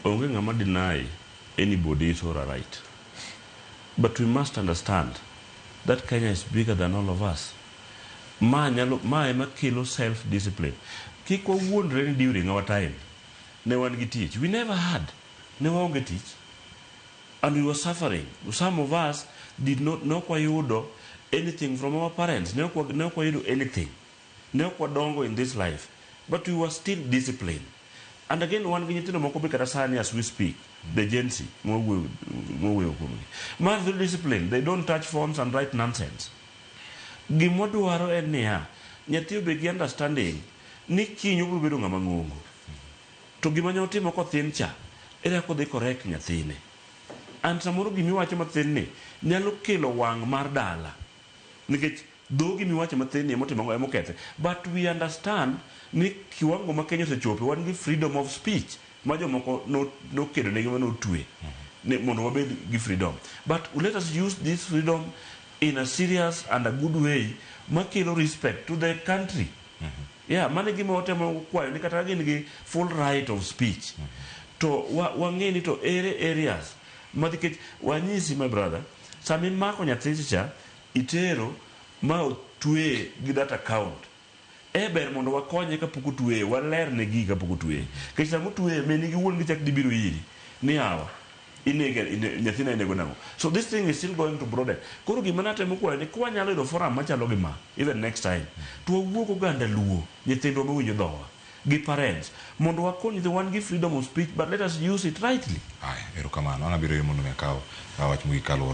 Onge ng'ama deny anybody his or her right. But we must understand that Kenya is bigger than all of us. Ma nyalo ma ema kelo self discipline. Kik wawuondre ni during our time ne wan gi tich. We never had. Ne waonge tich. And we were suffering. Some of us did not ne ok wayudo anything from our parents. Ne ok ne ok wayudo anything. Ne ok wadongo in this life. But we were still disciplined. And again wan gi nyithindo moko be kata sani as we speak, the Gen Z mwawuoyo kuomgi. Ma very disciplined. They don't touch phones and write nonsense. Gima wadwaro en niya, nyathi obed gi understanding ni kiny obiro bedo ng'ama ng'ongo. To gima ne otimo kothin cha, ere kaka odhi correct nyathine. And samoro gimiwacho mathin ni nyalo kelo wang' mar dala. Nikech dhogi miwacho mathin ni emotimo ang'o emokethe. But we understand ni kiwango ma Kenya osechope wan gi freedom of speech ma jomoko nokedo negi ma notwe ne mondo wabed gi freedom. But let us use this freedom in a serious and a good way makelo respect to the country. Yeah, mano e gima watemo kwayo ni kata ka gin gi full right of speech to wang'e ni to ere areas ma nikech wanyisi my brother sama imako nyathi cha itero ma otweye gi that account e ber mondo wakonye kapok otweye walerne gigi kapok otweye nikech sama otweye min gi wuon gi chak dhi biro iri ni yawa inege ine, nyathina inego nang'o so this thing is still going to broaden koro gima natemo kwayo ni kwanyalo yudo forum machalo gi ma even next time to wawuog oganda luo nyithindwa mawinjo dhowa gi parents mondo wakony nyithindo wan gi freedom of speech but let us use it rightly. Aya, erokamano. An abiro iri mondo mi akaw wach mogik kaluwore.